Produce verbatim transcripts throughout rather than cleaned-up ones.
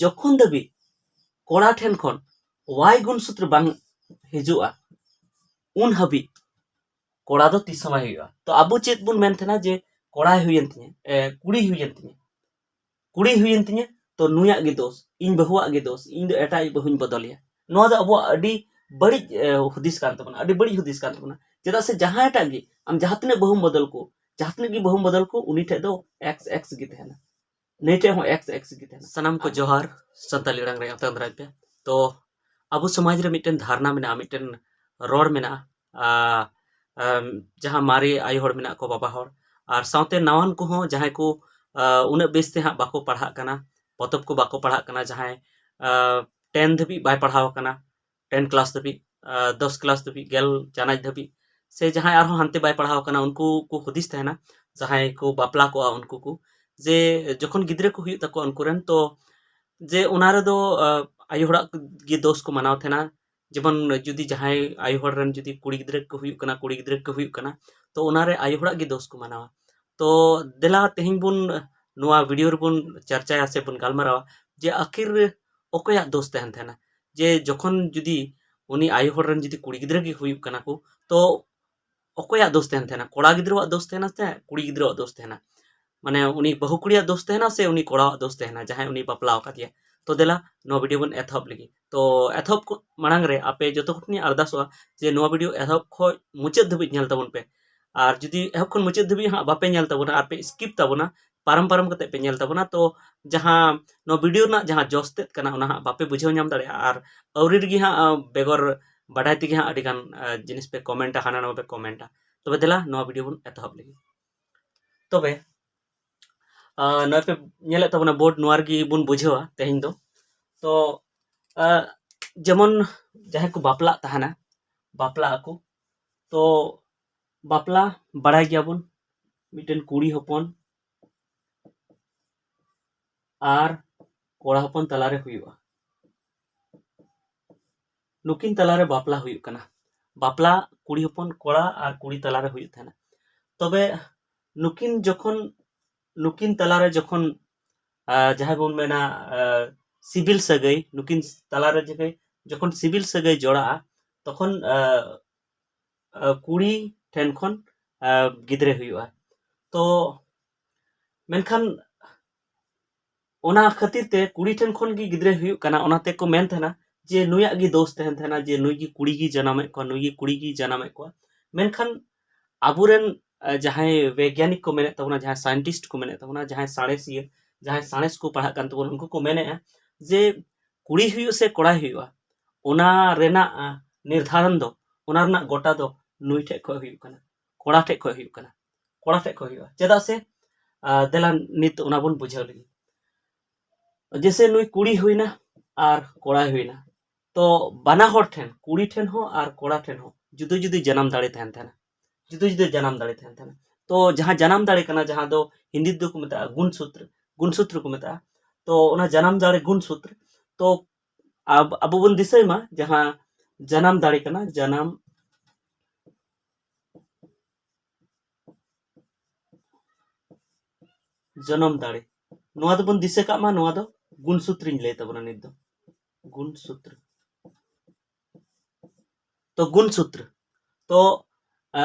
ᱡᱚᱠᱷᱚᱱ ᱫᱷᱟᱹᱵᱤᱡ ᱠᱚᱲᱟ ᱴᱷᱮᱱ ᱠᱷᱚᱱ ᱣᱟᱭ ᱜᱩᱱᱥᱩᱛᱨᱚ ᱵᱟᱝ ᱦᱤᱡᱩᱜᱼᱟ, ᱩᱱ ᱦᱟᱹᱵᱤᱡ ᱠᱚᱲᱟ ᱫᱚ ᱛᱤᱥ ᱦᱚᱸ ᱵᱟᱭ ᱦᱩᱭᱩᱜᱼᱟ᱾ ᱛᱚ ᱟᱵᱚ ᱪᱮᱫ ᱵᱚᱱ ᱢᱮᱱ ᱛᱟᱦᱮᱱᱟ ᱡᱮ ᱠᱚᱲᱟᱭ ᱦᱩᱭᱮᱱ ᱛᱤᱧᱟᱹ, ᱮ, ᱠᱩᱲᱤᱭ ᱦᱩᱭᱮᱱ ᱛᱤᱧᱟᱹ, ᱠᱩᱲᱤᱭ ᱦᱩᱭᱮᱱ ᱛᱤᱧᱟᱹ, ᱛᱚ ᱱᱩᱭᱟᱜ ᱜᱮ ᱫᱳᱥ, ᱤᱧ ᱵᱟᱹᱦᱩᱣᱟᱜ ᱜᱮ ᱫᱳᱥ, ᱤᱧ ᱫᱚ ᱮᱴᱟᱜ ᱤᱡ ᱵᱟᱹᱦᱩᱧ ᱵᱚᱫᱚᱞᱮᱭᱟ᱾ ᱱᱚᱣᱟ ᱫᱚ ᱟᱵᱚᱣᱟᱜ ᱟᱹᱰᱤ ᱵᱟᱹᱲᱤᱡ, ᱮ, ᱦᱩᱫᱤᱥ ᱠᱟᱱ ᱛᱟᱵᱚᱱᱟ, ᱟᱹᱰᱤ ᱵᱟᱹᱲᱤᱡ ᱦᱩᱫᱤᱥ ᱠᱟᱱ ᱛᱟᱵᱚᱱᱟ᱾ ᱪᱮᱫᱟᱜ ᱥᱮ ᱡᱟᱦᱟᱸᱭᱴᱟᱜ ᱜᱮ, ᱟᱢ ᱡᱟᱦᱟᱸ ᱛᱤᱱᱟᱹᱜ ᱵᱟᱹᱦᱩᱢ ᱵᱚᱫᱚᱞ ᱠᱚ, ᱡᱟᱦᱟᱸ ᱛᱤᱱᱟᱹᱜ ᱜᱮ ᱵᱟᱹᱦᱩᱢ ᱵᱚᱫᱚᱞ ᱠᱚ, ᱩᱱᱤ ᱴᱷᱮᱡ ᱫᱚ ᱮᱠᱥ ᱮᱠᱥ ᱜᱮ ᱛᱟᱦᱮᱱᱟ, ᱱᱩᱭ ᱴᱷᱮᱡ ᱦᱚᱸ ᱮᱠᱥ ᱮᱠᱥ ᱜᱮ ᱛᱟᱦᱮᱱᱟ᱾ ᱥᱟᱱᱟᱢ ᱠᱚ ᱡᱚᱦᱟᱨ, ᱥᱟᱱᱛᱟᱲᱤ ᱟᱲᱟᱝ ᱨᱮ ᱟᱛᱟᱝ ᱫᱟᱨᱟᱭ ᱯᱮ᱾ ᱛᱚ ᱟᱵᱚ ᱥᱚᱢᱟᱡᱽ ᱨᱮ ᱢᱤᱫᱴᱮᱱ ᱫᱷᱟᱨᱱᱟ ᱢᱮᱱᱟᱜᱼᱟ, ᱢᱤᱫᱴᱮᱱ ᱨᱚᱲ ᱢᱮᱱᱟᱜᱼᱟ, ᱟ, ᱟᱢ, ᱡᱟᱦᱟᱸ ᱢᱟᱨᱮ ᱟᱭᱳ ᱦᱚᱲ ᱢᱮᱱᱟᱜ ᱠᱚ, ᱵᱟᱵᱟ ᱦᱚᱲ, ᱟᱨ ᱥᱟᱶᱛᱮ ᱱᱟᱣᱟᱱ ᱠᱚᱦᱚᱸ ᱡᱟᱦᱟᱸᱭ ᱠᱚ, ᱟ, ᱩᱱᱟᱹᱜ ᱵᱮᱥ ᱛᱮ ᱦᱟᱸᱜ ᱵᱟᱠᱚ ᱯᱟᱲᱦᱟᱜ ᱠᱟᱱᱟ, ᱯᱚᱛᱚᱵ ᱠᱚ ᱵᱟᱠᱚ ᱯᱟᱲᱦᱟᱜ ᱠᱟᱱᱟ, ᱡᱟᱦᱟᱸᱭ, ᱟ, ᱴᱮᱱ ᱫᱷᱟᱹᱵᱤᱡ ᱵᱟᱭ ᱯᱟᱲᱦᱟᱣ ᱟᱠᱟᱱᱟ, ᱴᱮᱱ ᱠᱞᱟᱥ ᱫᱷᱟᱹᱵᱤᱡ, ᱟ, ᱫᱚᱥ ᱠᱞᱟᱥ ᱫᱷᱟᱹᱵᱤᱡ, ᱜᱮᱞ ᱪᱟᱱᱟᱪ ᱫᱷᱟᱹᱵᱤᱡ, ᱥᱮ ᱡᱟᱦᱟᱸᱭ ᱟᱨᱦᱚᱸ ᱦᱟᱱᱛᱮ ᱵᱟᱭ ᱯᱟᱲᱦᱟᱣ ᱟᱠᱟᱱᱟ, ᱩᱱᱠᱩ ᱠᱚ ᱦᱩᱫᱤᱥ ᱛᱟᱦᱮᱱᱟ, ᱡᱟᱦᱟᱸᱭ ᱠᱚ ᱵᱟᱯᱞᱟ ᱠᱚᱜᱼᱟ ᱩᱱᱠᱩ ᱠᱚ, ᱡᱮ ᱡᱚᱠᱷᱚᱱ ᱜᱤᱫᱽᱨᱟᱹ ᱠᱚ ᱦᱩᱭᱩᱜ ᱛᱟᱠᱚᱣᱟ ᱩᱱᱠᱩ ᱨᱮᱱ, ᱛᱚ ᱡᱮ ᱚᱱᱟ ᱨᱮᱫᱚ, ᱟ, ᱟᱭᱳ ᱦᱚᱲᱟᱜ ᱜᱮ ᱫᱳᱥ ᱠᱚ ᱢᱟᱱᱟᱣ ᱛᱟᱦᱮᱱᱟ᱾ ᱡᱮᱢᱚᱱ ᱡᱩᱫᱤ ᱡᱟᱦᱟᱸᱭ ᱟᱭᱳ ᱦᱚᱲ ᱨᱮᱱ ᱡᱩᱫᱤ ᱠᱩᱲᱤ ᱜᱤᱫᱽᱨᱟᱹ ᱠᱚ ᱦᱩᱭᱩᱜ ᱠᱟᱱᱟ, ᱠᱩᱲᱤ ᱜᱤᱫᱽᱨᱟᱹ ᱠᱚ ᱦᱩᱭᱩᱜ ᱠᱟᱱᱟ, ᱛᱚ ᱚᱱᱟᱨᱮ ᱟᱭᱳ ᱦᱚᱲᱟᱜ ᱜᱮ ᱫᱳᱥ ᱠᱚ ᱢᱟᱱᱟᱣᱟ᱾ ᱛᱚ ᱫᱮᱞᱟ ᱛᱮᱦᱮᱧ ᱵᱚᱱ ᱱᱚᱣᱟ ᱵᱷᱤᱰᱤᱭᱳ ᱨᱮᱵᱚᱱ ᱪᱟᱨᱪᱟᱭᱟ ᱥᱮ ᱵᱚᱱ ᱜᱟᱞᱢᱟᱨᱟᱣᱟ ᱡᱮ ᱟᱹᱠᱷᱤᱨ ᱨᱮ ᱚᱠᱚᱭᱟᱜ ᱫᱳᱥ ᱛᱟᱦᱮᱱ ᱛᱟᱦᱮᱱᱟ, ᱡᱮ ᱡᱚᱠᱷᱚᱱ ᱡᱩᱫᱤ ᱩᱱᱤ ᱟᱭᱳ ᱦᱚᱲ ᱨᱮᱱ ᱡᱩᱫᱤ ᱠᱩᱲᱤ ᱜᱤᱫᱽᱨᱟᱹ ᱜᱮ ᱦᱩᱭᱩᱜ ᱠᱟᱱᱟ ᱠᱚ, ᱛᱚ ᱚᱠᱚᱭᱟᱜ ᱫᱳᱥ ᱛᱟᱦᱮᱱ ᱛᱟᱦᱮᱱᱟ? ᱠᱚᱲᱟ ᱜᱤᱫᱽᱨᱟᱹᱣᱟᱜ ᱫᱳᱥ ᱛᱟᱦᱮᱱᱟ ᱥᱮ ᱠᱩᱲᱤ ᱜᱤᱫᱽᱨᱟᱹᱣᱟᱜ ᱫᱳᱥ ᱛᱟᱦᱮᱱᱟ? ᱢᱟᱱᱮ ᱩᱱᱤ ᱵᱟᱹᱦᱩ ᱠᱩᱲᱤᱭᱟᱜ ᱫᱳᱥ ᱛᱟᱦᱮᱱᱟ ᱥᱮ ᱩᱱᱤ ᱠᱚᱲᱟᱣᱟᱜ ᱫᱳᱥ ᱛᱟᱦᱮᱱᱟ, ᱡᱟᱦᱟᱸᱭ ᱩᱱᱤ ᱵᱟᱯᱞᱟ ᱟᱠᱟᱫᱮᱭᱟ? ᱛᱚ ᱫᱮᱞᱟ ᱱᱚᱣᱟ ᱵᱷᱤᱰᱤᱭᱳ ᱵᱚᱱ ᱮᱛᱚᱦᱚᱵ ᱞᱮᱜᱮ᱾ ᱛᱚ ᱮᱛᱚᱦᱚᱵ ᱠᱚ ᱢᱟᱲᱟᱝ ᱨᱮ ᱟᱯᱮ ᱡᱚᱛᱚ ᱠᱚ ᱴᱷᱮᱱ ᱤᱧ ᱟᱨᱫᱟᱥᱚᱜᱼᱟ ᱡᱮ ᱱᱚᱣᱟ ᱵᱷᱤᱰᱤᱭᱳ ᱮᱛᱚᱦᱚᱵ ᱠᱷᱚᱱ ᱢᱩᱪᱟᱹᱫ ᱫᱷᱟᱹᱵᱤᱡ ᱧᱮᱞ ᱛᱟᱵᱚᱱ ᱯᱮ᱾ ᱟᱨ ᱡᱩᱫᱤ ᱮᱦᱚᱵ ᱠᱷᱚᱱ ᱢᱩᱪᱟᱹᱫ ᱫᱷᱟᱹᱵᱤᱡ ᱦᱟᱸᱜ ᱵᱟᱯᱮ ᱧᱮᱞ ᱛᱟᱵᱚᱱᱟ ᱟᱨ ᱯᱮ ᱥᱠᱤᱯ ᱛᱟᱵᱚᱱᱟ, ᱯᱟᱨᱚᱢ ᱯᱟᱨᱚᱢ ᱠᱟᱛᱮ ᱯᱮ ᱧᱮᱞ ᱛᱟᱵᱚᱱᱟ, ᱛᱚ ᱡᱟᱦᱟᱸ ᱱᱚᱣᱟ ᱵᱷᱤᱰᱤᱭᱳ ᱨᱮᱱᱟᱜ ᱡᱟᱦᱟᱸ ᱡᱚᱥ ᱛᱮᱫ ᱠᱟᱱᱟ ᱚᱱᱟ ᱦᱟᱸᱜ ᱵᱟᱯᱮ ᱵᱩᱡᱷᱟᱹᱣ ᱧᱟᱢ ᱫᱟᱲᱮᱭᱟᱜᱼᱟ᱾ ᱟᱨ ᱟᱹᱣᱨᱤ ᱨᱮᱜᱮ ᱦᱟᱸᱜ, ᱟ, ᱵᱮᱜᱚᱨ ᱵᱟᱰᱟᱭ ᱛᱮᱜᱮ ᱦᱟᱸᱜ ᱟᱹᱰᱤ ᱜᱟᱱ, ᱟ, ᱡᱤᱱᱤᱥ ᱯᱮ ᱠᱚᱢᱮᱱᱴᱟ, ᱦᱟᱱᱟ ᱱᱟᱣᱟ ᱯᱮ ᱠᱚᱢᱮᱱᱴᱟ᱾ ᱛᱚᱵᱮ ᱫᱮᱞᱟ ᱱᱚᱣᱟ ᱵᱷᱤᱰᱤᱭᱳ ᱵᱚᱱ ᱮᱛᱚᱦᱚᱵ ᱞᱮᱜᱮ᱾ ᱛᱚᱵᱮ, ᱟ, ᱱᱚᱜᱼᱚᱭ ᱯᱮ ᱧᱮᱞᱮᱫ ᱛᱟᱵᱚᱱᱟ ᱵᱳᱨᱰ, ᱱᱚᱣᱟ ᱨᱮᱜᱮ ᱵᱚᱱ ᱵᱩᱡᱷᱟᱹᱣᱟ ᱛᱮᱦᱮᱧ ᱫᱚ᱾ ᱛᱚ, ᱟ, ᱡᱮᱢᱚᱱ ᱡᱟᱦᱟᱸᱭ ᱠᱚ ᱵᱟᱯᱞᱟᱜ ᱛᱟᱦᱮᱱᱟ, ᱵᱟᱯᱞᱟᱜ ᱟᱠᱚ, ᱛᱚ ᱵᱟᱯᱞᱟ ᱵᱟᱲᱟᱭ ᱜᱮᱭᱟᱵᱚᱱ, ᱢᱤᱫᱴᱮᱱ ᱠᱩᱲᱤ ᱦᱚᱯᱚᱱ ᱟᱨ ᱠᱚᱲᱟ ᱦᱚᱯᱚᱱ ᱛᱟᱞᱟᱨᱮ ᱦᱩᱭᱩᱜᱼᱟ᱾ ᱱᱩᱠᱤᱱ ᱛᱟᱞᱟᱨᱮ ᱵᱟᱯᱞᱟ ᱦᱩᱭᱩᱜ ᱠᱟᱱᱟ᱾ ᱵᱟᱯᱞᱟ ᱠᱩᱲᱤ ᱦᱚᱯᱚᱱ, ᱠᱚᱲᱟ ᱟᱨ ᱠᱩᱲᱤ ᱛᱟᱞᱟᱨᱮ ᱦᱩᱭᱩᱜ ᱛᱟᱦᱮᱱᱟ᱾ ᱛᱚᱵᱮ ᱱᱩᱠᱤᱱ ᱡᱚᱠᱷᱚᱱ, ᱱᱩᱠᱤᱱ ᱛᱟᱞᱟᱨᱮ ᱡᱚᱠᱷᱚᱱ, ᱟ, ᱡᱟᱦᱟᱸᱭ ᱵᱚᱱ ᱢᱮᱱᱟ, ᱟ, ᱥᱤᱵᱤᱞ ᱥᱟᱹᱜᱟᱹᱭ, ᱱᱩᱠᱤᱱ ᱛᱟᱞᱟᱨᱮ ᱡᱚᱠᱷᱚᱱ ᱥᱤᱵᱤᱞ ᱥᱟᱹᱜᱟᱹᱭ ᱡᱚᱲᱟᱜᱼᱟ, ᱛᱚᱠᱷᱚᱱ ᱠᱩᱲᱤ ᱴᱷᱮᱱ ᱠᱷᱚᱱ ᱜᱤᱫᱽᱨᱟᱹ ᱦᱩᱭᱩᱜᱼᱟ᱾ ᱛᱚ ᱢᱮᱱᱠᱷᱟᱱ ᱚᱱᱟ ᱠᱷᱟᱹᱛᱤᱨ ᱛᱮ ᱠᱩᱲᱤ ᱴᱷᱮᱱ ᱠᱷᱚᱱ ᱜᱮ ᱜᱤᱫᱽᱨᱟᱹ ᱦᱩᱭᱩᱜ ᱠᱟᱱᱟ, ᱚᱱᱟ ᱛᱮᱠᱚ ᱢᱮᱱ ᱛᱟᱦᱮᱱᱟ ᱡᱮ ᱱᱩᱭᱟᱜ ᱜᱮ ᱫᱳᱥ ᱛᱟᱦᱮᱱ ᱛᱟᱦᱮᱱᱟ, ᱡᱮ ᱱᱩᱭ ᱜᱮ ᱠᱩᱲᱤ ᱜᱮ ᱡᱟᱱᱟᱢᱮᱫ ᱠᱚᱣᱟ, ᱱᱩᱭ ᱜᱮ ᱠᱩᱲᱤ ᱜᱮ ᱡᱟᱱᱟᱢᱮᱫ ᱠᱚᱣᱟ᱾ ᱢᱮᱱᱠᱷᱟᱱ ᱟᱵᱚᱨᱮᱱ ᱡᱟᱦᱟᱸᱭ ᱵᱮᱜᱽᱜᱟᱱᱤᱠ ᱠᱚ ᱢᱮᱱᱮᱫ ᱛᱟᱵᱚᱱᱟ, ᱡᱟᱦᱟᱸᱭ ᱥᱟᱭᱮᱱᱴᱤᱥᱴ ᱠᱚ ᱢᱮᱱᱮᱫ ᱛᱟᱵᱚᱱᱟ, ᱡᱟᱦᱟᱸᱭ ᱥᱟᱬᱮᱥᱤᱭᱟᱹ, ᱡᱟᱦᱟᱸᱭ ᱥᱟᱬᱮᱥ ᱠᱚ ᱯᱟᱲᱦᱟᱜ ᱠᱟᱱ ᱛᱟᱵᱚᱱᱟ, ᱩᱱᱠᱩ ᱠᱚ ᱢᱮᱱᱮᱫᱼᱟ ᱡᱮ ᱠᱩᱲᱤ ᱦᱩᱭᱩᱜ ᱥᱮ ᱠᱚᱲᱟᱭ ᱦᱩᱭᱩᱜᱼᱟ, ᱚᱱᱟ ᱨᱮᱱᱟᱜ ᱱᱤᱨᱫᱷᱟᱨᱚᱱ ᱫᱚ, ᱚᱱᱟ ᱨᱮᱱᱟᱜ ᱜᱚᱴᱟ ᱫᱚ ᱱᱩᱭ ᱴᱷᱮᱡ ᱠᱷᱚᱡ ᱦᱩᱭᱩᱜ ᱠᱟᱱᱟ, ᱠᱚᱲᱟ ᱴᱷᱮᱡ ᱠᱷᱚᱡ ᱦᱩᱭᱩᱜ ᱠᱟᱱᱟ, ᱠᱚᱲᱟ ᱴᱷᱮᱡ ᱠᱷᱚᱡ ᱦᱩᱭᱩᱜᱼᱟ᱾ ᱪᱮᱫᱟᱜ ᱥᱮ ᱫᱮᱞᱟ ᱱᱤᱛ ᱚᱱᱟ ᱵᱚᱱ ᱵᱩᱡᱷᱟᱹᱣ ᱞᱮᱜᱮ᱾ ᱡᱮᱥᱮ ᱱᱩᱭ ᱠᱩᱲᱤ ᱦᱩᱭᱱᱟ ᱟᱨ ᱠᱚᱲᱟᱭ ᱦᱩᱭᱱᱟ, ᱛᱚ ᱵᱟᱱᱟ ᱦᱚᱲ ᱴᱷᱮᱱ, ᱠᱩᱲᱤ ᱴᱷᱮᱱ ᱦᱚᱸ ᱟᱨ ᱠᱚᱲᱟ ᱴᱷᱮᱱ ᱦᱚᱸ ᱡᱩᱫᱟᱹ ᱡᱩᱫᱟᱹ ᱡᱟᱱᱟᱢ ᱫᱟᱲᱮ ᱛᱟᱦᱮᱱ ᱛᱟᱦᱮᱱᱟ, ᱡᱩᱫᱟᱹ ᱡᱩᱫᱟᱹ ᱡᱟᱱᱟᱢ ᱫᱟᱲᱮ ᱛᱟᱦᱮᱱ ᱛᱟᱦᱮᱱᱟ᱾ ᱛᱚ ᱡᱟᱦᱟᱸ ᱡᱟᱱᱟᱢ ᱫᱟᱲᱮ ᱠᱟᱱᱟ, ᱡᱟᱦᱟᱸ ᱫᱚ ᱦᱤᱱᱫᱤ ᱛᱮᱫᱚ ᱠᱚ ᱢᱮᱛᱟᱜᱼᱟ ᱜᱩᱱ ᱥᱩᱛᱨ, ᱜᱩᱱ ᱥᱩᱛᱨ ᱠᱚ ᱢᱮᱛᱟᱜᱼᱟ᱾ ᱛᱚ ᱚᱱᱟ ᱡᱟᱱᱟᱢ ᱫᱟᱲᱮ ᱜᱩᱱ ᱥᱩᱛᱨ, ᱛᱚ ᱟᱵ-, ᱟᱵᱚ ᱵᱚᱱ ᱫᱤᱥᱟᱹᱭ ᱢᱟ ᱡᱟᱦᱟᱸ ᱡᱟᱱᱟᱢ ᱫᱟᱲᱮ ᱠᱟᱱᱟ, ᱡᱟᱱᱟᱢ ᱡᱚᱱᱚᱢ ᱫᱟᱲᱮ, ᱱᱚᱣᱟ ᱫᱚᱵᱚᱱ ᱫᱤᱥᱟᱹ ᱠᱟᱜ ᱢᱟ, ᱱᱚᱣᱟ ᱫᱚ ᱜᱩᱱ ᱥᱩᱛᱨᱤᱧ ᱞᱟᱹᱭ ᱛᱟᱵᱚᱱᱟ ᱱᱤᱛ ᱫᱚ, ᱜᱩᱱ ᱥᱩᱛᱨ᱾ ᱛᱚ ᱜᱩᱱ ᱥᱩᱛᱨ, ᱛᱚ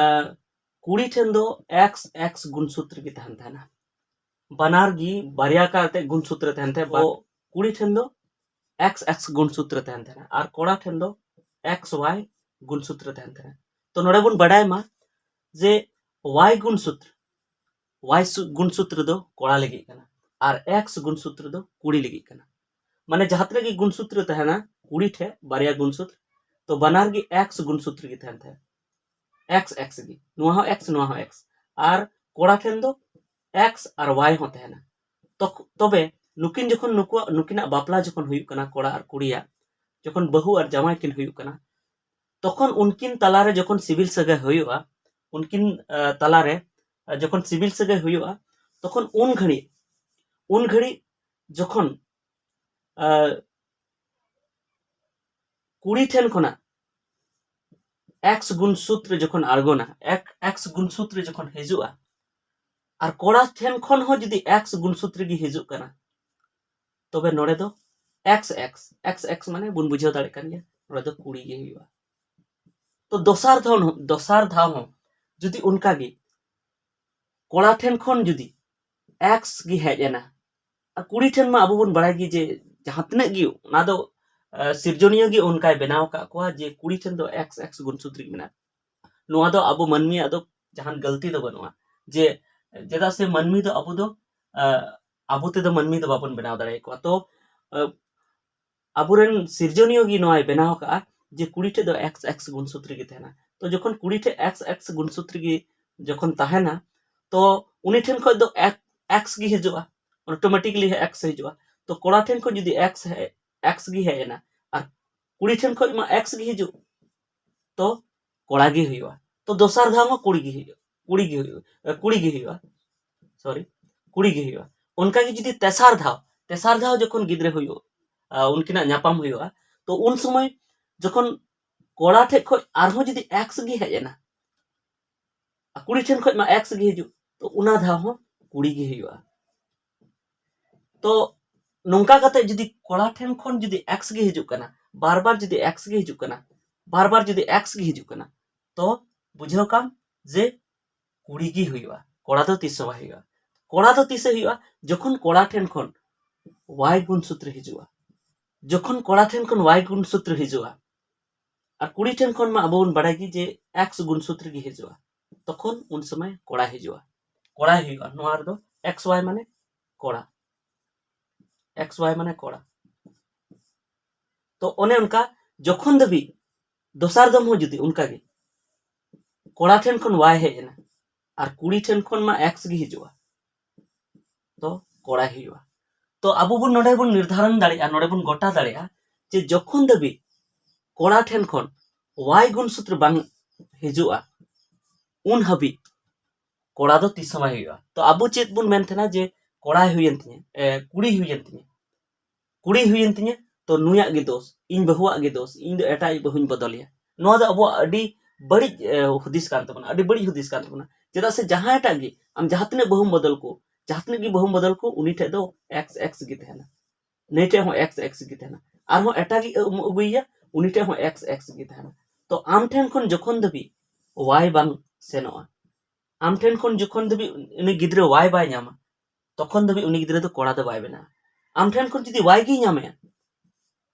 ᱠᱩᱲᱤ ᱴᱷᱮᱱ ᱫᱚ ᱮᱠᱥ ᱮᱠᱥ ᱜᱩᱱ ᱥᱩᱛᱨ ᱜᱮ ᱛᱟᱦᱮᱱ ᱛᱟᱦᱮᱱᱟ, ᱵᱟᱱᱟᱨ ᱜᱮ ᱵᱟᱨᱭᱟ ᱠᱟᱛᱮ ᱜᱩᱱ ᱥᱩᱛᱨ ᱛᱟᱦᱮᱱ ᱛᱟᱦᱮᱸ᱾ ᱛᱚ ᱠᱩᱲᱤ ᱴᱷᱮᱱ ᱫᱚ ᱮᱠᱥ ᱮᱠᱥ ᱜᱩᱱ ᱥᱩᱛᱨ ᱛᱟᱦᱮᱱ ᱛᱟᱦᱮᱱᱟ ᱟᱨ ᱠᱚᱲᱟ ᱴᱷᱮᱱ ᱫᱚ ᱮᱠᱥ ᱣᱟᱭ ᱜᱩᱱ ᱥᱩᱛᱨ ᱛᱟᱦᱮᱱ ᱛᱟᱦᱮᱱᱟ᱾ ᱛᱚ ᱱᱚᱰᱮ ᱵᱚᱱ ᱵᱟᱰᱟᱭ ᱢᱟ ᱡᱮ ᱣᱟᱭ ᱜᱩᱱ ᱥᱩᱛᱨ, ᱣᱟᱭ ᱥᱩ-, ᱜᱩᱱ ᱥᱩᱛᱨ ᱫᱚ ᱠᱚᱲᱟ ᱞᱟᱹᱜᱤᱫ ᱠᱟᱱᱟ ᱟᱨ ᱮᱠᱥ ᱜᱩᱱ ᱥᱩᱛᱨ ᱫᱚ ᱠᱩᱲᱤ ᱞᱟᱹᱜᱤᱫ ᱠᱟᱱᱟ᱾ ᱢᱟᱱᱮ ᱡᱟᱦᱟᱸ ᱛᱤᱱᱟᱹᱜ ᱜᱮ ᱜᱩᱱ ᱥᱩᱛᱨ ᱛᱟᱦᱮᱱᱟ, ᱠᱩᱲᱤ ᱴᱷᱮᱱ ᱵᱟᱨᱭᱟ ᱜᱩᱱ ᱥᱩᱛᱨ, ᱛᱚ ᱵᱟᱱᱟᱨ ᱜᱮ ᱮᱠᱥ ᱜᱩᱱ ᱥᱩᱛᱨ ᱜᱮ ᱛᱟᱦᱮᱱ ᱛᱟᱦᱮᱸᱫ᱾ ᱮᱠᱥ ᱮᱠᱥ ᱜᱮ, ᱱᱚᱣᱟ ᱦᱚᱸ ᱮᱠᱥ, ᱱᱚᱣᱟ ᱦᱚᱸ ᱮᱠᱥ᱾ ᱟᱨ ᱠᱚᱲᱟ ᱴᱷᱮᱱ ᱫᱚ ᱮᱠᱥ ᱟᱨ ᱣᱟᱭ ᱦᱚᱸ ᱛᱟᱦᱮᱱᱟ᱾ ᱛᱚ-, ᱛᱚᱵᱮ ᱱᱩᱠᱤᱱ ᱡᱚᱠᱷᱚᱱ ᱱᱩᱠᱩᱣᱟᱜ, ᱱᱩᱠᱤᱱᱟᱜ ᱵᱟᱯᱞᱟ ᱡᱚᱠᱷᱚᱱ ᱦᱩᱭᱩᱜ ᱠᱟᱱᱟ, ᱠᱚᱲᱟ ᱟᱨ ᱠᱩᱲᱤᱭᱟᱜ, ᱡᱚᱠᱷᱚᱱ ᱵᱟᱹᱦᱩ ᱟᱨ ᱡᱟᱶᱟᱭ ᱠᱤᱱ ᱦᱩᱭᱩᱜ ᱠᱟᱱᱟ, ᱛᱚᱠᱷᱚᱱ ᱩᱱᱠᱤᱱ ᱛᱟᱞᱟᱨᱮ ᱡᱚᱠᱷᱚᱱ ᱥᱤᱵᱤᱞ ᱥᱟᱹᱜᱟᱹᱭ ᱦᱩᱭᱩᱜᱼᱟ, ᱩᱱᱠᱤᱱ, ᱟ, ᱛᱟᱞᱟᱨᱮ, ᱟ, ᱡᱚᱠᱷᱚᱱ ᱥᱤᱵᱤᱞ ᱥᱟᱹᱜᱟᱹᱭ ᱦᱩᱭᱩᱜᱼᱟ, ᱛᱚᱠᱷᱚᱱ ᱩᱱ ᱜᱷᱟᱹᱲᱤᱡ, ᱩᱱ ᱜᱷᱟᱹᱲᱤᱡ ᱡᱚᱠᱷᱚᱱ, ᱟ, ᱠᱩᱲᱤ ᱴᱷᱮᱱ ᱠᱷᱚᱱᱟᱜ ᱮᱠᱥ ᱜᱩᱱ ᱥᱩᱛᱨ ᱡᱚᱠᱷᱚᱱ ᱟᱬᱜᱚᱱᱟ, ᱮᱠ-, ᱮᱠᱥ ᱜᱩᱱ ᱥᱩᱛᱨ ᱡᱚᱠᱷᱚᱱ ᱦᱤᱡᱩᱜᱼᱟ, ᱟᱨ ᱠᱚᱲᱟ ᱴᱷᱮᱱ ᱠᱷᱚᱱ ᱦᱚᱸ ᱡᱩᱫᱤ ᱮᱠᱥ ᱜᱩᱱ ᱥᱩᱛᱨ ᱜᱮ ᱦᱤᱡᱩᱜ ᱠᱟᱱᱟ, ᱛᱚᱵᱮ ᱱᱚᱰᱮ ᱫᱚ ᱮᱠᱥ ᱮᱠᱥ, ᱮᱠᱥ ᱮᱠᱥ ᱢᱟᱱᱮ ᱵᱚᱱ ᱵᱩᱡᱷᱟᱹᱣ ᱫᱟᱲᱮᱭᱟᱜ ᱠᱟᱱ ᱜᱮᱭᱟ, ᱱᱚᱰᱮ ᱫᱚ ᱠᱩᱲᱤ ᱜᱮ ᱦᱩᱭᱩᱜᱼᱟ᱾ ᱛᱚ ᱫᱚᱥᱟᱨ ᱫᱷᱟᱣ ᱦᱚᱸ, ᱫᱚᱥᱟᱨ ᱫᱷᱟᱣ ᱦᱚᱸ ᱡᱩᱫᱤ ᱚᱱᱠᱟ ᱜᱮ ᱠᱚᱲᱟ ᱴᱷᱮᱱ ᱠᱷᱚᱱ ᱡᱩᱫᱤ ᱮᱠᱥ ᱜᱮ ᱦᱮᱡ ᱮᱱᱟ, ᱟᱨ ᱠᱩᱲᱤ ᱴᱷᱮᱱ ᱢᱟ ᱟᱵᱚ ᱵᱚᱱ ᱵᱟᱲᱟᱭ ᱜᱮ ᱡᱮ ᱡᱟᱦᱟᱸ ᱛᱤᱱᱟᱹᱜ ᱜᱮ ᱚᱱᱟ ᱫᱚ, ᱟᱸ, ᱥᱤᱨᱡᱚᱱᱤᱭᱟᱹ ᱜᱮ ᱚᱱᱠᱟᱭ ᱵᱮᱱᱟᱣ ᱟᱠᱟᱫ ᱠᱚᱣᱟ ᱡᱮ ᱠᱩᱲᱤ ᱴᱷᱮᱱ ᱫᱚ ᱮᱠᱥ ᱮᱠᱥ ᱜᱩᱱ ᱥᱩᱛᱨᱤ ᱢᱮᱱᱟᱜᱼᱟ᱾ ᱱᱚᱣᱟ ᱫᱚ ᱟᱵᱚ ᱢᱟᱹᱱᱢᱤᱭᱟᱜ ᱫᱚ ᱡᱟᱦᱟᱱ ᱜᱟᱹᱞᱛᱤ ᱫᱚ ᱵᱟᱹᱱᱩᱜᱼᱟ, ᱡᱮ ᱪᱮᱫᱟᱜ ᱥᱮ ᱢᱟᱹᱱᱢᱤ ᱫᱚ ᱟᱵᱚ ᱫᱚ, ᱟᱸ, ᱟᱵᱚ ᱛᱮᱫᱚ ᱢᱟᱹᱱᱢᱤ ᱫᱚ ᱵᱟᱵᱚᱱ ᱵᱮᱱᱟᱣ ᱫᱟᱲᱮᱭᱟᱠᱚᱣᱟ᱾ ᱛᱚ, ᱟᱸ, ᱟᱵᱚᱨᱮᱱ ᱥᱤᱨᱡᱚᱱᱤᱭᱟᱹ ᱜᱮ ᱱᱚᱣᱟᱭ ᱵᱮᱱᱟᱣ ᱟᱠᱟᱫᱼᱟ ᱡᱮ ᱠᱩᱲᱤ ᱴᱷᱮᱱ ᱫᱚ ᱮᱠᱥ ᱮᱠᱥ ᱜᱩᱱ ᱥᱩᱛᱨᱤ ᱜᱮ ᱛᱟᱦᱮᱱᱟ᱾ ᱛᱚ ᱡᱚᱠᱷᱚᱱ ᱠᱩᱲᱤ ᱴᱷᱮᱱ ᱮᱠᱥ ᱮᱠᱥ ᱜᱩᱱ ᱥᱩᱛᱨᱤ ᱜᱮ ᱡᱚᱠᱷᱚᱱ ᱛᱟᱦᱮᱱᱟ, ᱛᱚ ᱩᱱᱤ ᱴᱷᱮᱱ ᱠᱷᱚᱱ ᱫᱚ ᱮᱠᱥ ᱜᱮ ᱦᱤᱡᱩᱜᱼᱟ, ᱚᱴᱳᱢᱮᱴᱤᱠᱞᱤ ᱮᱠᱥ ᱦᱤᱡᱩᱜᱼᱟ᱾ ᱛᱚ ᱠᱚᱲᱟ ᱴᱷᱮᱱ ᱠᱷᱚᱱ ᱡᱩᱫᱤ ᱮᱠᱥ ᱮᱠᱥ ᱜᱮ ᱦᱮᱡ ᱮᱱᱟ ᱟᱨ ᱠᱩᱲᱤ ᱴᱷᱮᱱ ᱠᱷᱚᱱ ᱢᱟ ᱮᱠᱥ ᱜᱮ ᱦᱤᱡᱩᱜ, ᱛᱚ ᱠᱚᱲᱟ ᱜᱮ ᱦᱩᱭᱩᱜᱼᱟ᱾ ᱛᱚ ᱫᱚᱥᱟᱨ ᱫᱷᱟᱣ ᱦᱚᱸ ᱠᱩᱲᱤ ᱜᱮ ᱦᱩᱭᱩᱜᱼᱟ, ᱠᱩᱲᱤ ᱜᱮ ᱦᱩᱭᱩᱜᱼᱟ, ᱮ, ᱠᱩᱲᱤ ᱜᱮ ᱦᱩᱭᱩᱜᱼᱟ, ᱥᱚᱨᱤ, ᱠᱩᱲᱤ ᱜᱮ ᱦᱩᱭᱩᱜᱼᱟ᱾ ᱚᱱᱠᱟ ᱜᱮ ᱡᱩᱫᱤ ᱛᱮᱥᱟᱨ ᱫᱷᱟᱣ, ᱛᱮᱥᱟᱨ ᱫᱷᱟᱣ ᱡᱚᱠᱷᱚᱱ ᱜᱤᱫᱽᱨᱟᱹ ᱦᱩᱭᱩᱜ, ᱟ, ᱩᱱᱠᱤᱱᱟᱜ ᱧᱟᱯᱟᱢ ᱦᱩᱭᱩᱜᱼᱟ, ᱛᱚ ᱩᱱ ᱥᱚᱢᱚᱭ ᱡᱚᱠᱷᱚᱱ ᱠᱚᱲᱟ ᱴᱷᱮᱡ ᱠᱷᱚᱡ ᱟᱨᱦᱚᱸ ᱡᱩᱫᱤ ᱮᱠᱥ ᱜᱮ ᱦᱮᱡ ᱮᱱᱟ, ᱟᱨ ᱠᱩᱲᱤ ᱴᱷᱮᱱ ᱠᱷᱚᱡ ᱢᱟ ᱮᱠᱥ ᱜᱮ ᱦᱤᱡᱩᱜ, ᱛᱚ ᱚᱱᱟ ᱫᱷᱟᱣ ᱦᱚᱸ ᱠᱩᱲᱤ ᱜᱮ ᱦᱩᱭᱩᱜᱼᱟ᱾ ᱛᱚ ᱱᱚᱝᱠᱟ ᱠᱟᱛᱮ ᱡᱩᱫᱤ ᱠᱚᱲᱟ ᱴᱷᱮᱱ ᱠᱷᱚᱱ ᱡᱩᱫᱤ ᱮᱠᱥ ᱜᱮ ᱦᱤᱡᱩᱜ ᱠᱟᱱᱟ, ᱵᱟᱨ ᱵᱟᱨ ᱡᱩᱫᱤ ᱮᱠᱥ ᱜᱮ ᱦᱤᱡᱩᱜ ᱠᱟᱱᱟ, ᱵᱟᱨ ᱵᱟᱨ ᱡᱩᱫᱤ ᱮᱠᱥ ᱜᱮ ᱦᱤᱡᱩᱜ ᱠᱟᱱᱟ, ᱛᱚ ᱵᱩᱡᱷᱟᱹᱣ ᱠᱟᱢ ᱡᱮ ᱠᱩᱲᱤ ᱜᱮ ᱦᱩᱭᱩᱜᱼᱟ, ᱠᱚᱲᱟ ᱫᱚ ᱛᱤᱥ ᱦᱚᱸ ᱵᱟᱭ ᱦᱩᱭᱩᱜᱼᱟ᱾ ᱠᱚᱲᱟ ᱫᱚ ᱛᱤᱥᱮ ᱦᱩᱭᱩᱜᱼᱟ? ᱡᱚᱠᱷᱚᱱ ᱠᱚᱲᱟ ᱴᱷᱮᱱ ᱠᱷᱚᱱ ᱣᱟᱭ ᱜᱩᱱ ᱥᱩᱛᱨᱤ ᱦᱤᱡᱩᱜᱼᱟ, ᱡᱚᱠᱷᱚᱱ ᱠᱚᱲᱟ ᱴᱷᱮᱱ ᱠᱷᱚᱱ ᱣᱟᱭ ᱜᱩᱱ ᱥᱩᱛᱨᱤ ᱦᱤᱡᱩᱜᱼᱟ, ᱟᱨ ᱠᱩᱲᱤ ᱴᱷᱮᱱ ᱠᱷᱚᱱ ᱢᱟ ᱟᱵᱚ ᱵᱚᱱ ᱵᱟᱲᱟᱭ ᱜᱮ ᱡᱮ ᱮᱠᱥ ᱜᱩᱱ ᱥᱩᱛᱨᱤ ᱜᱮ ᱦᱤᱡᱩᱜᱼᱟ, ᱛᱚᱠᱷᱚᱱ ᱩᱱ ᱥᱚᱢᱚᱭ ᱠᱚᱲᱟ ᱦᱤᱡᱩᱜᱼᱟ, ᱠᱚᱲᱟᱭ ᱦᱩᱭᱩᱜᱼᱟ᱾ ᱱᱚᱣᱟ ᱨᱮᱫᱚ ᱮᱠᱥ ᱣᱟᱭ ᱢᱟᱱᱮ ᱠᱚᱲᱟ, ᱮᱠᱥ ᱣᱟᱭ ᱢᱟᱱᱮ ᱠᱚᱲᱟ᱾ ᱛᱚ ᱚᱱᱮ ᱚᱱᱠᱟ ᱡᱚᱠᱷᱚᱱ ᱫᱷᱟᱹᱵᱤᱡ ᱫᱚᱥᱟᱨ ᱫᱚᱢ ᱦᱚᱸ ᱡᱩᱫᱤ ᱚᱱᱠᱟ ᱜᱮ ᱠᱚᱲᱟ ᱴᱷᱮᱱ ᱠᱷᱚᱱ ᱣᱟᱭ ᱦᱮᱡ ᱮᱱᱟ ᱟᱨ ᱠᱩᱲᱤ ᱴᱷᱮᱱ ᱠᱷᱚᱱ ᱢᱟ ᱮᱠᱥ ᱜᱮ ᱦᱤᱡᱩᱜᱼᱟ, ᱛᱚ ᱠᱚᱲᱟᱭ ᱦᱩᱭᱩᱜᱼᱟ᱾ ᱛᱚ ᱟᱵᱚ ᱵᱚᱱ ᱱᱚᱰᱮ ᱵᱚᱱ ᱱᱤᱨᱫᱷᱟᱨᱚᱱ ᱫᱟᱲᱮᱭᱟᱜᱼᱟ, ᱱᱚᱰᱮ ᱵᱚᱱ ᱜᱚᱴᱟ ᱫᱟᱲᱮᱭᱟᱜᱼᱟ ᱡᱮ ᱡᱚᱠᱷᱚᱱ ᱫᱷᱟᱹᱵᱤᱡ ᱠᱚᱲᱟ ᱴᱷᱮᱱ ᱠᱷᱚᱱ ᱣᱟᱭ ᱜᱩᱱ ᱥᱩᱛᱨᱚ ᱵᱟᱝ ᱦᱤᱡᱩᱜᱼᱟ, ᱩᱱ ᱦᱟᱹᱵᱤᱡ ᱠᱚᱲᱟ ᱫᱚ ᱛᱤᱥ ᱦᱚᱸ ᱵᱟᱭ ᱦᱩᱭᱩᱜᱼᱟ᱾ ᱛᱚ ᱟᱵᱚ ᱪᱮᱫ ᱵᱚᱱ ᱢᱮᱱ ᱛᱟᱦᱮᱱᱟ ᱡᱮ ᱠᱚᱲᱟᱭ ᱦᱩᱭᱮᱱ ᱛᱤᱧᱟᱹ, ᱮ, ᱠᱩᱲᱤ ᱦᱩᱭᱮᱱ ᱛᱤᱧᱟᱹ, ᱠᱩᱲᱤ ᱦᱩᱭᱮᱱ ᱛᱤᱧᱟᱹ, ᱛᱚ ᱱᱩᱭᱟᱜ ᱜᱮ ᱫᱳᱥ, ᱤᱧ ᱵᱟᱹᱦᱩᱣᱟᱜ ᱜᱮ ᱫᱳᱥ, ᱤᱧ ᱫᱚ ᱮᱴᱟᱜ ᱤᱡ ᱵᱟᱹᱦᱩᱧ ᱵᱚᱫᱚᱞᱮᱭᱟ᱾ ᱱᱚᱣᱟ ᱫᱚ ᱟᱵᱚᱣᱟᱜ ᱟᱹᱰᱤ ᱵᱟᱹᱲᱤᱡ, ᱮ, ᱦᱩᱫᱤᱥ ᱠᱟᱱ ᱛᱟᱵᱚᱱᱟ, ᱟᱹᱰᱤ ᱵᱟᱹᱲᱤᱡ ᱦᱩᱫᱤᱥ ᱠᱟᱱ ᱛᱟᱵᱚᱱᱟ᱾ ᱪᱮᱫᱟᱜ ᱥᱮ ᱡᱟᱦᱟᱸᱭᱴᱟᱜ ᱜᱮ ᱟᱢ ᱡᱟᱦᱟᱸ ᱛᱤᱱᱟᱹᱜ ᱵᱟᱹᱦᱩᱢ ᱵᱚᱫᱚᱞ ᱠᱚ, ᱡᱟᱦᱟᱸ ᱛᱤᱱᱟᱹᱜ ᱜᱮ ᱵᱟᱹᱦᱩᱢ ᱵᱚᱫᱚᱞ ᱠᱚ, ᱩᱱᱤ ᱴᱷᱮᱡ ᱫᱚ ᱮᱠᱥ ᱮᱠᱥ ᱜᱮ ᱛᱟᱦᱮᱱᱟ᱾ ᱱᱩᱭ ᱴᱷᱮᱱ ᱦᱚᱸ ᱮᱠᱥ ᱮᱠᱥ ᱜᱮ ᱛᱟᱦᱮᱱᱟ᱾ ᱟᱨᱦᱚᱸ ᱮᱴᱟᱜᱤᱡ ᱮᱢ ᱟᱹᱜᱩᱭᱮᱭᱟ, ᱩᱱᱤ ᱴᱷᱮᱱ ᱦᱚᱸ ᱮᱠᱥ ᱮᱠᱥ ᱜᱮ ᱛᱟᱦᱮᱱᱟ᱾ ᱛᱚ ᱟᱢ ᱴᱷᱮᱱ ᱠᱷᱚᱱ ᱡᱚᱠᱷᱚᱱ ᱫᱷᱟᱹᱵᱤᱡ ᱣᱟᱭ ᱵᱟᱝ ᱥᱮᱱᱚᱜᱼᱟ, ᱟᱢ ᱴᱷᱮᱱ ᱠᱷᱚᱱ ᱡᱚᱠᱷᱚᱱ ᱫᱷᱟᱹᱵᱤᱡ ᱩᱱᱤ ᱜᱤᱫᱽᱨᱟᱹ ᱣᱟᱭ ᱵᱟᱭ ᱧᱟᱢᱟ, ᱛᱚᱠᱷᱚᱱ ᱫᱷᱟᱹᱵᱤᱡ ᱩᱱᱤ ᱜᱤᱫᱽᱨᱟᱹ ᱫᱚ ᱠᱚᱲᱟ ᱫᱚ ᱵᱟᱭ ᱵᱮᱱᱟᱜᱼᱟ᱾ ᱟᱢ ᱴᱷᱮᱱ ᱠᱷᱚᱱ ᱡᱩᱫᱤ ᱣᱟᱭ ᱜᱮᱭ ᱧᱟᱢᱮᱜᱼᱟ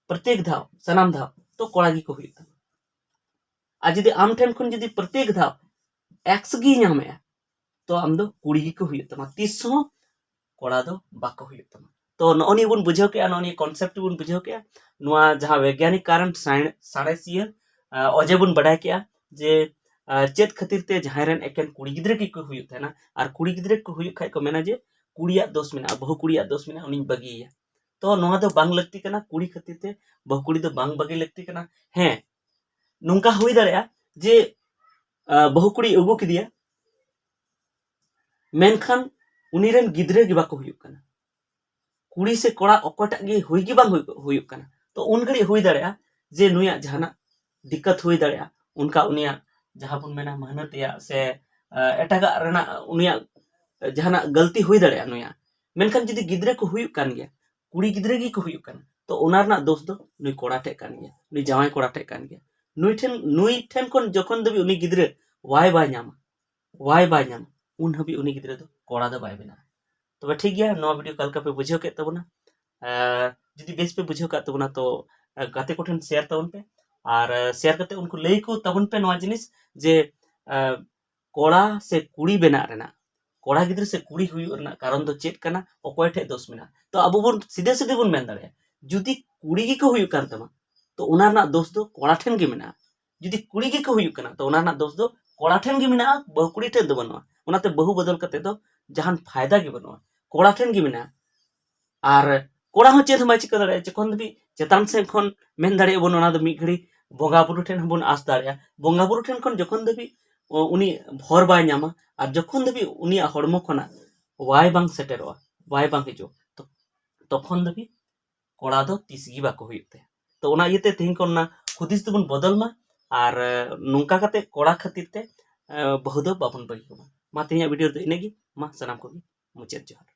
ᱯᱨᱚᱛᱮᱠ ᱫᱷᱟᱣ, ᱥᱟᱱᱟᱢ ᱫᱷᱟᱣ, ᱛᱚ ᱠᱚᱲᱟ ᱜᱮᱠᱚ ᱦᱩᱭᱩᱜ ᱛᱟᱢᱟ᱾ ᱟᱨ ᱡᱩᱫᱤ ᱟᱢ ᱴᱷᱮᱱ ᱠᱷᱚᱱ ᱡᱩᱫᱤ ᱯᱨᱚᱛᱮᱠ ᱫᱷᱟᱣ ᱮᱠᱥ ᱜᱮᱭ ᱧᱟᱢᱮᱜᱼᱟ, ᱛᱚ ᱟᱢ ᱫᱚ ᱠᱩᱲᱤ ᱜᱮᱠᱚ ᱦᱩᱭᱩᱜ ᱛᱟᱢᱟ, ᱛᱤᱥ ᱦᱚᱸ ᱠᱚᱲᱟ ᱫᱚ ᱵᱟᱠᱚ ᱦᱩᱭᱩᱜ ᱛᱟᱢᱟ᱾ ᱛᱚ ᱱᱚᱜᱼᱚ ᱱᱤᱭᱟᱹ ᱵᱚᱱ ᱵᱩᱡᱷᱟᱹᱣ ᱠᱮᱜᱼᱟ, ᱱᱚᱜᱼᱚ ᱱᱤᱭᱟᱹ ᱠᱚᱱᱥᱮᱯᱴ ᱵᱚᱱ ᱵᱩᱡᱷᱟᱹᱣ ᱠᱮᱜᱼᱟ᱾ ᱱᱚᱣᱟ ᱡᱟᱦᱟᱸ ᱵᱳᱭᱜᱟᱱᱤᱠ ᱠᱟᱨᱚᱱ, ᱥᱟᱬᱮ-, ᱥᱟᱬᱮᱥᱤᱭᱟᱹ, ᱟᱸ, ᱚᱡᱮ ᱵᱚᱱ ᱵᱟᱰᱟᱭ ᱠᱮᱜᱼᱟ ᱡᱮ, ᱟᱸ, ᱪᱮᱫ ᱠᱷᱟᱹᱛᱤᱨ ᱛᱮ ᱡᱟᱦᱟᱸᱭ ᱨᱮᱱ ᱮᱠᱮᱱ ᱠᱩᱲᱤ ᱜᱤᱫᱽᱨᱟᱹ ᱜᱮᱠᱚ ᱦᱩᱭᱩᱜ ᱛᱟᱦᱮᱱᱟ, ᱟᱨ ᱠᱩᱲᱤ ᱜᱤᱫᱽᱨᱟᱹ ᱠᱚ ᱦᱩᱭᱩᱜ ᱠᱷᱟᱡ ᱠᱚ ᱢᱮᱱᱟ ᱡᱮ ᱠᱩᱲᱤᱭᱟᱜ ᱫᱳᱥ ᱢᱮᱱᱟᱜᱼᱟ, ᱵᱟᱹᱦᱩ ᱠᱩᱲᱤᱭᱟᱜ ᱫᱳᱥ ᱢᱮᱱᱟᱜᱼᱟ, ᱩᱱᱤᱧ ᱵᱟᱹᱜᱤᱭᱮᱭᱟ᱾ ᱛᱚ ᱱᱚᱣᱟ ᱫᱚ ᱵᱟᱝ ᱞᱟᱹᱠᱛᱤ ᱠᱟᱱᱟ, ᱠᱩᱲᱤ ᱠᱷᱟᱹᱛᱤᱨ ᱛᱮ ᱵᱟᱹᱦᱩ ᱠᱩᱲᱤ ᱫᱚ ᱵᱟᱝ ᱵᱟᱹᱜᱤ ᱞᱟᱹᱠᱛᱤ ᱠᱟᱱᱟ᱾ ᱦᱮᱸ, ᱱᱚᱝᱠᱟ ᱦᱩᱭ ᱫᱟᱲᱮᱭᱟᱜᱼᱟ ᱡᱮ, ᱟᱸ, ᱵᱟᱹᱦᱩ ᱠᱩᱲᱤ ᱟᱹᱜᱩ ᱠᱮᱫᱮᱭᱟ, ᱢᱮᱱᱠᱷᱟᱱ ᱩᱱᱤ ᱨᱮᱱ ᱜᱤᱫᱽᱨᱟᱹ ᱜᱮ ᱵᱟᱠᱚ ᱦᱩᱭᱩᱜ ᱠᱟᱱᱟ᱾ ᱠᱩᱲᱤ ᱥᱮ ᱠᱚᱲᱟ ᱚᱠᱚᱭᱴᱟᱜ ᱜᱮ ᱦᱩᱭ ᱜᱮ ᱵᱟᱝ ᱦᱩᱭ-, ᱦᱩᱭᱩᱜ ᱠᱟᱱᱟ᱾ ᱛᱚ ᱩᱱ ᱜᱷᱟᱹᱲᱤᱡ ᱦᱩᱭ ᱫᱟᱲᱮᱭᱟᱜᱼᱟ ᱡᱮ ᱱᱩᱭᱟᱜ ᱡᱟᱦᱟᱱᱟᱜ ᱫᱤᱠᱠᱟᱛ ᱦᱩᱭ ᱫᱟᱲᱮᱭᱟᱜᱼᱟ, ᱚᱱᱠᱟ ᱩᱱᱤᱭᱟᱜ ᱡᱟᱦᱟᱸ ᱵᱚᱱ ᱢᱮᱱᱟ ᱢᱮᱦᱱᱚᱛ ᱨᱮᱭᱟᱜ ᱥᱮ, ᱟᱸ, ᱮᱴᱟᱜᱟᱜ ᱨᱮᱱᱟᱜ ᱩᱱᱤᱭᱟᱜ ᱡᱟᱦᱟᱱᱟᱜ ᱜᱟᱹᱞᱛᱤ ᱦᱩᱭ ᱫᱟᱲᱮᱭᱟᱜᱼᱟ ᱱᱩᱭᱟᱜ᱾ ᱢᱮᱱᱠᱷᱟᱱ ᱡᱩᱫᱤ ᱜᱤᱫᱽᱨᱟᱹ ᱠᱚ ᱦᱩᱭᱩᱜ ᱠᱟᱱ ᱜᱮᱭᱟ, ᱠᱩᱲᱤ ᱜᱤᱫᱽᱨᱟᱹ ᱜᱮᱠᱚ ᱦᱩᱭᱩᱜ ᱠᱟᱱᱟ, ᱛᱚ ᱚᱱᱟ ᱨᱮᱱᱟᱜ ᱫᱳᱥ ᱫᱚ ᱱᱩᱭ ᱠᱚᱲᱟ ᱴᱷᱮᱡ ᱠᱟᱱ ᱜᱮᱭᱟ, ᱱᱩᱭ ᱡᱟᱶᱟᱭ ᱠᱚᱲᱟ ᱴᱷᱮᱡ ᱠᱟᱱ ᱜᱮᱭᱟ᱾ ᱱᱩᱭ ᱴᱷᱮᱱ, ᱱᱩᱭ ᱴᱷᱮᱱ ᱠᱷᱚᱱ ᱡᱚᱠᱷᱚᱱ ᱫᱷᱟᱹᱵᱤᱡ ᱩᱱᱤ ᱜᱤᱫᱽᱨᱟᱹ ᱣᱟᱭ ᱵᱟᱭ ᱧᱟᱢᱟ, ᱣᱟᱭ ᱵᱟᱭ ᱧᱟᱢᱟ, ᱩᱱ ᱦᱟᱹᱵᱤᱡ ᱩᱱᱤ ᱜᱤᱫᱽᱨᱟᱹ ᱫᱚ ᱠᱚᱲᱟ ᱫᱚ ᱵᱟᱭ ᱵᱮᱱᱟᱜᱼᱟ᱾ ᱛᱚᱵᱮ ᱴᱷᱤᱠ ᱜᱮᱭᱟ, ᱱᱚᱣᱟ ᱵᱷᱤᱰᱤᱭᱳ ᱚᱠᱟ ᱞᱮᱠᱟ ᱯᱮ ᱵᱩᱡᱷᱟᱹᱣ ᱠᱮᱫ ᱛᱟᱵᱚᱱᱟ? ᱟᱨ ᱡᱩᱫᱤ ᱵᱮᱥ ᱯᱮ ᱵᱩᱡᱷᱟᱹᱣ ᱠᱟᱜ ᱛᱟᱵᱚᱱᱟ, ᱛᱚ, ᱟᱨ ᱜᱟᱛᱮ ᱠᱚᱴᱷᱮᱱ ᱥᱮᱭᱟᱨ ᱛᱟᱵᱚᱱ ᱯᱮ, ᱟᱨ ᱥᱮᱭᱟᱨ ᱠᱟᱛᱮ ᱩᱱᱠᱩ ᱞᱟᱹᱭ ᱠᱚ ᱛᱟᱵᱚᱱ ᱯᱮ ᱱᱚᱣᱟ ᱡᱤᱱᱤᱥ ᱡᱮ, ᱟᱨ ᱠᱚᱲᱟ ᱥᱮ ᱠᱩᱲᱤ ᱵᱮᱱᱟᱜ ᱨᱮᱱᱟᱜ, ᱠᱚᱲᱟ ᱜᱤᱫᱽᱨᱟᱹ ᱥᱮ ᱠᱩᱲᱤ ᱦᱩᱭᱩᱜ ᱨᱮᱱᱟᱜ ᱠᱟᱨᱚᱱ ᱫᱚ ᱪᱮᱫ ᱠᱟᱱᱟ, ᱚᱠᱚᱭ ᱴᱷᱮᱡ ᱫᱳᱥ ᱢᱮᱱᱟᱜᱼᱟ? ᱛᱚ ᱟᱵᱚ ᱵᱚᱱ ᱥᱤᱫᱷᱟᱹ ᱥᱤᱫᱷᱟᱹ ᱵᱚᱱ ᱢᱮᱱ ᱫᱟᱲᱮᱭᱟᱜᱼᱟ, ᱡᱩᱫᱤ ᱠᱩᱲᱤ ᱜᱮᱠᱚ ᱦᱩᱭᱩᱜ ᱠᱟᱱ ᱛᱟᱢᱟ, ᱛᱚ ᱚᱱᱟ ᱨᱮᱱᱟᱜ ᱫᱳᱥ ᱫᱚ ᱠᱚᱲᱟ ᱴᱷᱮᱱ ᱜᱮ ᱢᱮᱱᱟᱜᱼᱟ᱾ ᱡᱩᱫᱤ ᱠᱩᱲᱤ ᱜᱮᱠᱚ ᱦᱩᱭᱩᱜ ᱠᱟᱱᱟ, ᱛᱚ ᱚᱱᱟ ᱨᱮᱱᱟᱜ ᱫᱳᱥ ᱫᱚ ᱠᱚᱲᱟ ᱴᱷᱮᱱ ᱜᱮ ᱢᱮᱱᱟᱜᱼᱟ, ᱵᱟᱹᱦᱩ ᱠᱩᱲᱤ ᱴᱷᱮᱱ ᱫᱚ ᱵᱟᱹᱱᱩᱜᱼᱟ᱾ ᱚᱱᱟᱛᱮ ᱵᱟᱹᱦᱩ ᱵᱚᱫᱚᱞ ᱠᱟᱛᱮ ᱫᱚ ᱡᱟᱦᱟᱱ ᱯᱷᱟᱭᱫᱟ ᱜᱮ ᱵᱟᱹᱱᱩᱜᱼᱟ, ᱠᱚᱲᱟ ᱴᱷᱮᱱ ᱜᱮ ᱢᱮᱱᱟᱜᱼᱟ᱾ ᱟᱨ ᱠᱚᱲᱟ ᱦᱚᱸ ᱪᱮᱫ ᱦᱚᱸ ᱵᱟᱭ ᱪᱤᱠᱟᱹ ᱫᱟᱲᱮᱭᱟᱜᱼᱟ, ᱡᱚᱠᱷᱚᱱ ᱫᱷᱟᱹᱵᱤᱡ ᱪᱮᱛᱟᱱ ᱥᱮᱫ ᱠᱷᱚᱱ ᱢᱮᱱ ᱫᱟᱲᱮᱭᱟᱜᱼᱟ ᱵᱚᱱ, ᱚᱱᱟ ᱫᱚ ᱢᱤᱫ ᱜᱷᱟᱹᱲᱤ ᱵᱚᱸᱜᱟ ᱵᱩᱨᱩ ᱴᱷᱮᱱ ᱦᱚᱸᱵᱚᱱ ᱟᱸᱥ ᱫᱟᱲᱮᱭᱟᱜᱼᱟ᱾ ᱵᱚᱸᱜᱟ ᱵᱩᱨᱩ ᱴᱷᱮᱱ ᱠᱷᱚᱱ ᱡᱚᱠᱷᱚᱱ ᱫᱷᱟᱹᱵᱤᱡ ᱩᱱᱤ ᱵᱷᱚᱨ ᱵᱟᱭ ᱧᱟᱢᱟ, ᱟᱨ ᱡᱚᱠᱷᱚᱱ ᱫᱷᱟᱹᱵᱤᱡ ᱩᱱᱤᱭᱟᱜ ᱦᱚᱲᱢᱚ ᱠᱷᱚᱱᱟᱜ ᱣᱟᱭ ᱵᱟᱝ ᱥᱮᱴᱮᱨᱚᱜᱼᱟ, ᱣᱟᱭ ᱵᱟᱝ ᱦᱤᱡᱩᱜᱼᱟ, ᱛᱚ-, ᱛᱚᱠᱷᱚᱱ ᱫᱷᱟᱹᱵᱤᱡ ᱠᱚᱲᱟ ᱫᱚ ᱛᱤᱥ ᱜᱮ ᱵᱟᱠᱚ ᱦᱩᱭᱩᱜ ᱛᱟᱭᱟ᱾ ᱛᱚ ᱚᱱᱟ ᱤᱭᱟᱹᱛᱮ ᱛᱮᱦᱮᱧ ᱠᱷᱚᱱ ᱚᱱᱟ ᱦᱩᱫᱤᱥ ᱫᱚᱵᱚᱱ ᱵᱚᱫᱚᱞ ᱢᱟ, ᱟᱨ, ᱮ, ᱱᱚᱝᱠᱟ ᱠᱟᱛᱮ ᱠᱚᱲᱟ ᱠᱷᱟᱹᱛᱤᱨ ᱛᱮ, ᱮ, ᱵᱟᱹᱦᱩ ᱫᱚ ᱵᱟᱵᱚᱱ ᱵᱟᱹᱜᱤ ᱠᱚᱢᱟ᱾ ᱢᱟ ᱛᱮᱦᱮᱧᱟᱜ ᱵᱷᱤᱰᱤᱭᱳ ᱨᱮᱫᱚ ᱤᱱᱟᱹᱜᱮ᱾ ᱢᱟ ᱥᱟᱱᱟᱢ ᱠᱚᱜᱮ ᱢᱩᱪᱟᱹᱫ ᱡᱚᱦᱟᱨ᱾